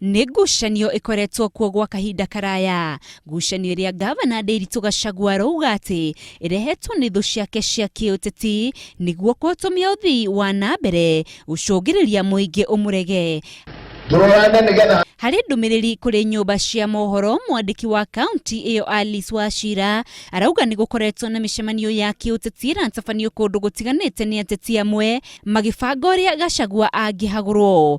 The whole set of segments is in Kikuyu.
Nĩ ngucanio ĩkoretwo kuo gwa kahinda karaya, ngucanio ĩrĩa ngavana Ndĩritũ Gachagua arauga atĩ ĩrehetwo nĩ thũ ciake cia kĩũteti nĩguo kũhotomia ũthii wa na mbere gũcũngĩrĩria mũingĩ ũmũrege. Tũrorane nĩgetha Harĩ ndũmĩrĩri kũrĩ nyũmba cia mohoro, mwandĩki wa kaunti ĩyo Alice Wachira arauga nĩ gũkoretwo na mĩcemanio ya kĩũteti ĩratabanio kũndũ gũtiganĩte nĩ ateti amwe magĩbanga ũrĩa Gachagua angĩhagũrwo.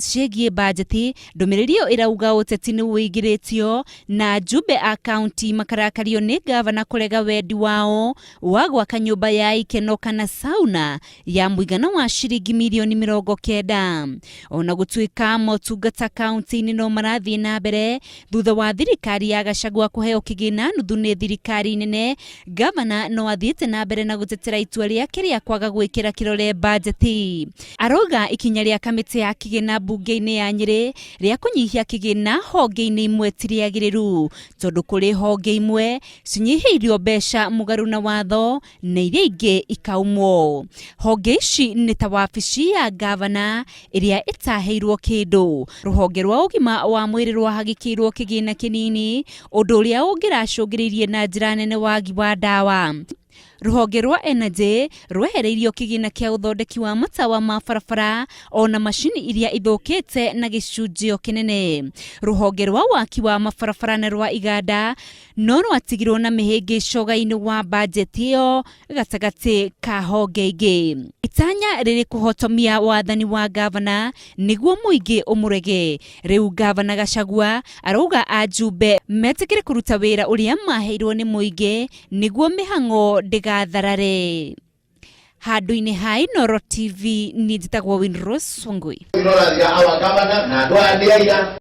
Ciĩgiĩ bajeti, ndũmĩrĩri ĩyo ĩrauga ũteti nĩ ũingĩrĩtio na ajumbe a kaunti makarakario nĩ ngavana kũrega wendi wao wa gwaka nyũmba ya ikeno kana sauna ya mũigana wa ciringi mirioni 90. Ona gũtuĩka motungata kaunti-inĩ no marathiĩ na mbere thutha wa thirikari ya Gachagua kũheo kĩgĩna nuthu nĩ thirikari nene, ngavana no athiĩte na mbere na gũtetera itua rĩake rĩa kwaga gwĩkĩra kĩrore bajeti. Arauga ikinya rĩa kamĩtĩ ya kĩgĩna mbunge-inĩ ya Nyĩrĩ rĩa kũnyihia kĩgĩna honge-inĩ imwe ti rĩagĩrĩru tondũ kũrĩ honge imwe cinyihĩirio mbeca mũgarũ na watho na iria ingĩ ikaumwo. Honge ici nĩ ta wabici ya ngavana ĩrĩa ĩtaheirwo kĩndũ, rũhonge rwa ũgima wa mwĩrĩ rwahagĩkĩirwo kĩgĩna kĩnini, ũndũ ũrĩa ũngĩracũngĩrĩirie na njĩra nene wagi wa ndawa. Rũhonge rwa Energy rwehereirio kĩgĩna kĩa ũthondeki wa matawa ma barabara ona macini iria ithũkĩte na gĩcunjĩ kĩnene. Rũhonge rwa waki wa mabarabara na rwa iganda no rwatigirwo na mĩhĩngĩco-inĩ wa bajeti ĩyo gatagatĩ ka honge ingĩ. Itanya rĩrĩ kũhotomia wathani wa ngavana nĩguo mũingĩ ũmũrege. Rĩu ngavana Gachagua arauga ajumbe metĩkĩre kũruta wĩra ũrĩa maheirwo nĩ mũingĩ nĩguo mĩhang'o ndĩgatharare. Handũ-inĩ ha Inooro TV niĩ njĩtagwo Winrose Wangui. Inorathia our governor na andũ aya nĩ aira.